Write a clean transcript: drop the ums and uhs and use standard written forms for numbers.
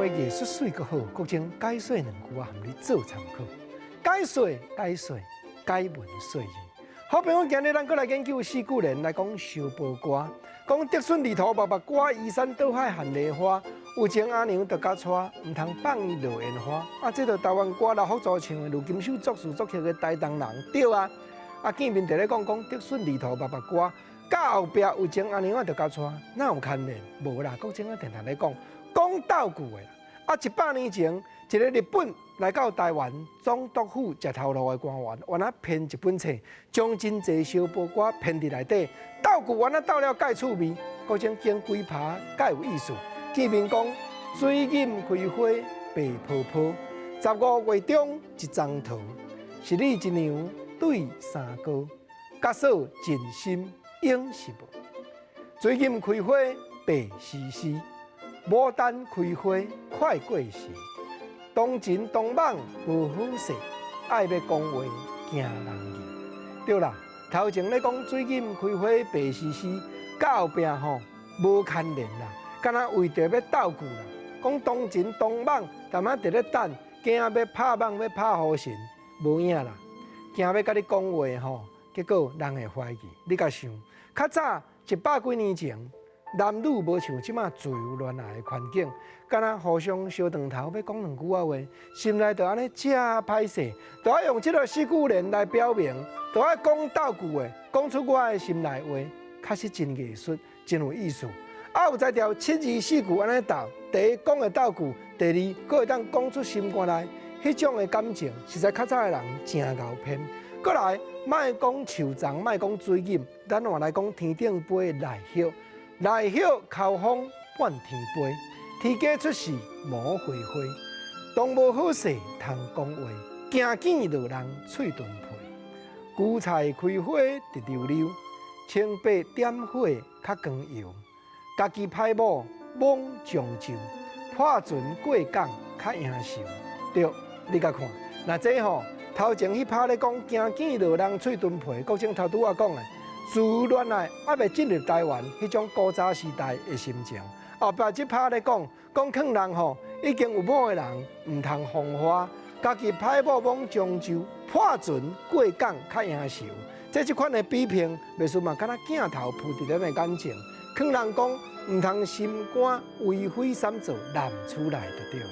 話藝術媠閣好，國政解說兩句仔，含你做參考。解說解說解文說字。好朋友，今日咱閣來研究四句聯來講相報歌，講竹筍離土目目瓜，移山倒海旱梨花。有情阿娘著共娶，毋通放伊落煙花。啊，這著台灣歌劉福助唱的，盧金秀作詞作曲的台東人，對啊。啊，見面佇咧講講竹筍離土目目瓜，到後壁有情阿娘仔著共娶，哪有牽連？無啦，國政啊，定定咧講講鬥句的啦。啊，100年前，一个日本來到台灣總督府食頭路的官員，原來編一本冊，將真濟相報歌編佇內底，鬥句原來鬥了蓋趣味，國政經幾拍蓋有意思。見面講水銀開花白泡泡，15月中一欉桃，是你一娘對三哥，甲嫂真心應是無。水銀開花白絲絲，牡丹開花快過時。當情當網無好勢，愛欲講話驚人議。對啦，頭前咧講水銀開花白絲絲，佮後壁吼無牽連啦。敢若為著欲鬥句啦，講當情當網，淡仔佇咧等，驚欲拍網欲拍雨神，無影啦，驚欲共你講話吼，結果人會懷疑。你共想，較早100幾年前，男女無像這馬自由戀愛的環境，敢若互相相轉頭欲講兩句仔話，心內就按呢遮歹勢，就愛用這个四句聯來表明，就愛講鬥句的，講出我的心內話，確實真藝術，真有意思。啊，有才調七字四句按呢鬥，第一講會鬥句，第二閣會當講出心肝內彼種的感情，實在較早的人誠𠢕編。閣來，莫講樹叢，莫講水銀，咱換來講天頂飛的賴葉，賴葉口風半天飛，天雞出世無花花，當無好勢通講話，驚見落人喙唇皮，韭菜開花直溜溜，清白點火較光油。家己歹某罔將就，破船過港較贏仇。對，你共看，若這吼頭前彼拍咧講驚見落人喙唇皮，國政頭拄仔講的，自由戀愛猶未進入台灣彼種古早時代的心情。後壁這拍咧講講勸人吼已經有某的人毋通風花，家己歹某罔將就，破船過港較贏仇。這款的比拼，袂輸嘛，敢若鏡頭浮佇咱的眼前。勸人講，毋通心肝為非三做難出來就對了。